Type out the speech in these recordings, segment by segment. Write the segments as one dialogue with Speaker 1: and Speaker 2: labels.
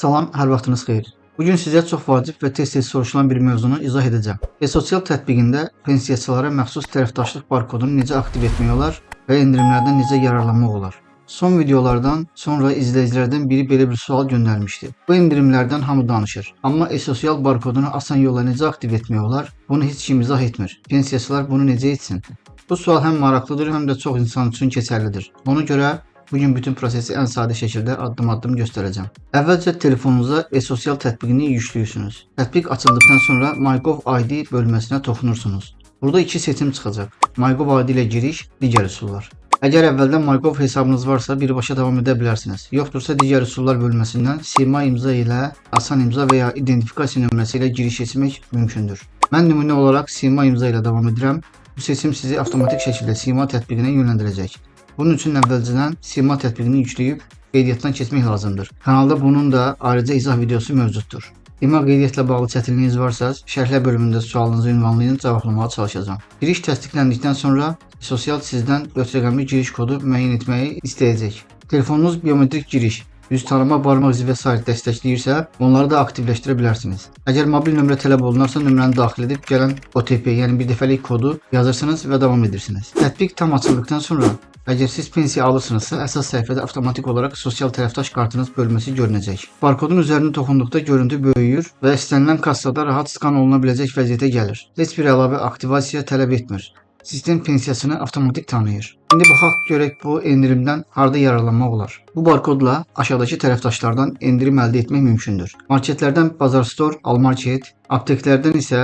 Speaker 1: Salam, hər vaxtınız xeyir. Bu gün sizə çox vacib və tez-tez soruşulan bir mövzunu izah edəcəm. E-Sosial tətbiqində pensiyaçılara məxsus tərəfdaşlıq barkodunu necə aktiv etmək olar və endirimlərdən necə yararlanmaq olar? Son videolardan sonra izləyicilərdən biri belə bir sual göndərmişdi. Bu endirimlərdən hamı danışır. Amma e-sosial barkodunu asan yolla necə aktiv etmək olar? Bunu heç kim izah etmir. Pensiyaçılar bunu necə etsin? Bu sual həm maraqlıdır, həm də çox insan üçün keçərlidir. Ona görə bu gün bütün prosesi ən sadə şəkildə addım-addım göstərəcəm. Əvvəlcə telefonunuza e-sosial tətbiqini yükləyirsiniz. Tətbiq açıldıqdan sonra MyGov ID bölməsinə toxunursunuz. Burada iki seçim çıxacaq. MyGov ID ilə giriş, digər üsullar. Əgər əvvəldən MyGov hesabınız varsa, birbaşa davam edə bilərsiniz. Yoxdursa, digər üsullar bölməsindən sima imza ilə, asan imza və ya identifikasiya nömrəsi ilə giriş etmək mümkündür. Mən nümunə olaraq sima imza ilə davam edirəm. Bu seçim sizi avtomatik şəkildə sima tətbiqinə yönləndirəcək. Bunun üçün əvvəlcədən sima tətbiqini yükləyib qeydiyyatdan keçmək lazımdır. Kanalda bunun da ayrıca izah videosu mövcuddur. İMA qeydiyyatla bağlı çətinliyiniz varsa, şərhlər bölümündə sualınızı ünvanlayın, cevablamağa çalışacağam. Giriş təsdiqləndikdən sonra sosial sizdən 4 rəqəmli giriş kodu müəyyən etməyi istəyəcək. Telefonunuz biometrik giriş, yüz tanıma, barmaq izi və sair dəstəkləyirsə, onları da aktivləşdirə bilərsiniz. Əgər mobil nömrə tələb olunarsa, nömrəni daxil edib gələn OTP, yəni bir dəfəlik kodu yazırsınız və davam edirsiniz. Tətbiq tam açıldıqdan sonra, əgər siz pensiya alırsınızsa, əsas səhifədə avtomatik olaraq sosial tərəfdaş kartınız bölməsi görünəcək. Barkodun üzərinə toxunduqda görüntü böyüyür və istənilən kassada rahat skan oluna biləcək vəziyyətə gəlir. Heç bir əlavə aktivasiya tələb etmir. Sistem pensiyasını avtomatik tanıyır. İndi baxaq görək, bu endirimdən harda yararlanmaq olar. Bu barkodla aşağıdakı tərəfdaşlardan endirim əldə etmək mümkündür. Marketlərdən Bazar Store, Almarket, apteklərdən isə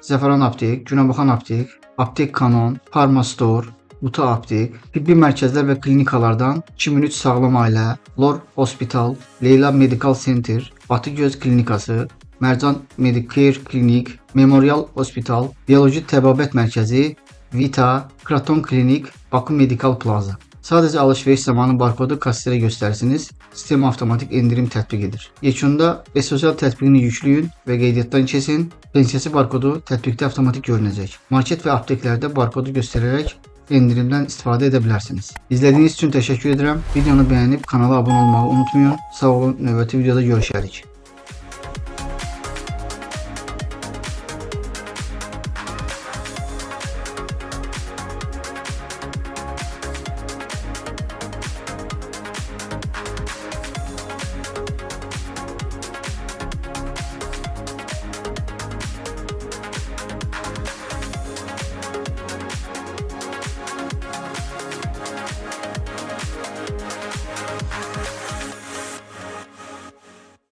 Speaker 1: Zəfəran Aptek, Günəbaxan Aptek, Aptek Kanon, Pharma Store, Muta Aptek, tibbi mərkəzlər və klinikalardan 2003 Sağlam Ailə, Lor Hospital, Leyla Medical Center, Batı Göz Klinikası, Mərcan Medicare Klinik, Memorial Hospital, Bioloji Təbabət Mərkəzi, Vita, Kraton Klinik, Bakı Medical Plaza. Sadəcə alış-veriş zamanı barkodu kassirə göstərsiniz, sistem avtomatik endirim tətbiq edir. Yekunda e-sosial tətbiqini yükləyin və qeydiyyatdan keçin. Pensiyaçı barkodu tətbiqdə avtomatik görünəcək. Market və apteklərdə barkodu göstərərək endirimdən istifadə edə bilərsiniz. İzlədiyiniz üçün təşəkkür edirəm. Videonu bəyənib kanala abunə olmağı unutmayın. Sağ olun, növbəti videoda görüşərik.